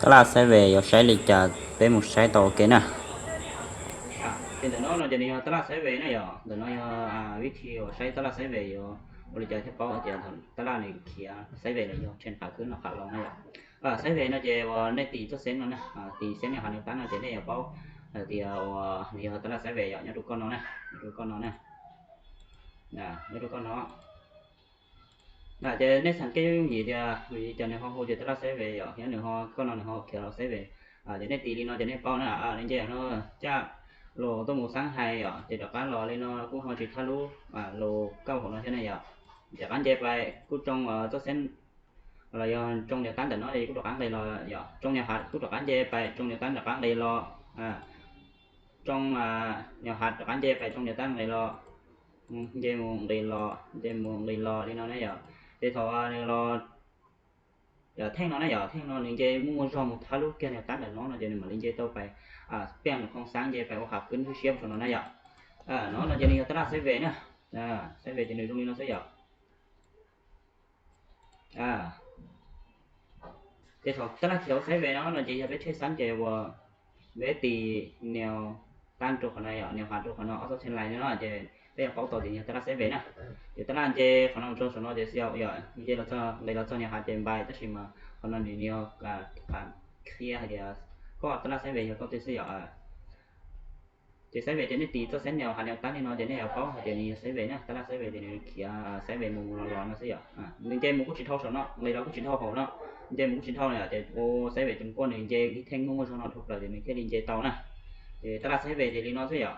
Tala Sideways ເຮົາໃຊ້ເລີຍຈ້າ ເປັນໝູ່ໃຊ້ຕໍ່ ໂອເຄນະ. ອາ ເປັນແຕ່ນ້ອຍເນາະ ຈະນີ້ເຮົາຕະຫຼາດໄຊເວນະເນາະ ເດີເນາະ ເຮົາ ອາ ວິທີໃຊ້ຕະຫຼາດໄຊເວ ເຮົາ ບໍລິຈາກຈະເປົາ ອາ ຕະຫຼາດນີ້ເຄຍ ໄຊເວເຮົາເທຣນຂາຂຶ້ນເນາະ ຂາລົງເນາະ ອາ ໄຊເວເນາະ ເຈວ່າໃນຕີຕົວເສັ້ນເນາະ ອາ ຕີເສັ້ນແນວຫາແນວຕ້ານເນາະ ເຈແນວເປົາ ອາ ຕີເອົາ ອາ ນີ້ເຮົາຕະຫຼາດໄຊເວເນາະ ຍອດທຸກຄົນເນາະ ຍອດທຸກຄົນເນາະ ອາ ຍອດທຸກຄົນເນາະ. ອາ ຈະໄດ້ສັງເກດຢູ່ດີເດ ຢູ່ດີຈະໃນຫ້ອງໂຮຈະຕະຫຼາດໄຊເວເນາະ ເຮົາໃນຫ້ອງກ່ອນເນາະ ເຮົາເຄຍໄຊເວ ອາ ຈະໄດ້ຕີລີເນາະ ຈະໄດ້ເປົ້າເນາະ ອາ ນີ້ຈະເນາະ ຈາກໂລຕົວໝູສັງໄຮເນາະ ຈະດອກການລໍລີເນາະ ກູເຮົາຊິທະລຸ ອາ ໂລເກົ້າຫົກເນາະ ຈະໄດ້ເນາະ ຈາກການເຈໄປ ກູຈົງ ເອີ ຕົວເສັ້ນ ລະຍອງຈົງດຽວກັນເນາະ ກູດອກການໄດລໍ ເນາະ ຈົງແນວຫາ ກູດອກການເຈໄປ ຈົງດຽວກັນດອກການໄດລໍ ອາ ຈົງ ອາ ແນວຫາດດອກການເຈໄປ ຈົງດຽວກັນໄດລໍ. ເຈມຸງໄດ້ລໍ ເຈມຸງໄດ້ລໍ ເດເນາະ ເດເທາວ່າເດລໍ ເທງເນາະ ເນາະ ເທງເນາະ ເຈມຸງມາຊອມທະລຸແກ່ນແນວຕ້ານເນາະ ເນາະ ເຈມາເລນເຈຕໍ່ໄປ ອາ ປ່ຽນຂອງສາງເຈໄປໂອຄາຂຶ້ນຄືຊຽມໂຊເນາະ ເນາະ ເນາະ ເນາະ ເຈນີ້ຕະຫຼາດໄຊເວເນາະ ອາ ໄຊເວເຈນີ້ລົງນີ້ເນາະ ເນາະ ອາ ເຈສອງຕະຫຼາດຂຽວໄຊເວເນາະ ເນາະ ເຈຢ່າໄປເທສານເຈວ່າ ເວທີແນວຕ້ານໂຕຂະນ້ອຍ ແນວຫາໂຕຂະນ້ອຍ ອອໂຕເຊນໄລເນາະ ເຈໄປເອົາເປົາຕໍ່ທີ່ຕະຫຼາດໄຊເວນະ ເຈຕະຫຼາດເຈຂະນ້ອຍໂຕສະເນາະ ເຈຊິເອົາ ເຈລະເຈລະເຈແນວຫາເຈບາຍຕະຊິມາຂະນ້ອຍນີ້ແນວ ອາ ຄາເຄຍເດ ກໍຕະຫຼາດໄຊເວກໍເຕຊິເອົາ ອາ ເຈໄຊເວເຈນີ້ຕີຕົວເສັ້ນແນວຫາແນວຕ້ານນີ້ເນາະ ເຈແນວເປົາ ເຈນີ້ໄຊເວນະ ຕະຫຼາດໄຊເວເຈນີ້ເຄຍ ອາ ໄຊເວໝູລອນເນາະ ອາ ເຈໝູກຸຊິເທົາເນາະ ເລລາກຸຊິເທົາເຂົາເນາະ ເຈໝູກຸຊິເທົາເນຍ ເຈໂອໄຊເວຈົນກວ່ານີ້ ເຈແທງໝູໂຊເນາະ ທຸກລະເດນີ້ເຄຍເຈເຕົານະ ເຈຕະຫຼາດໄຊເວເຈລີເນາະ ອາ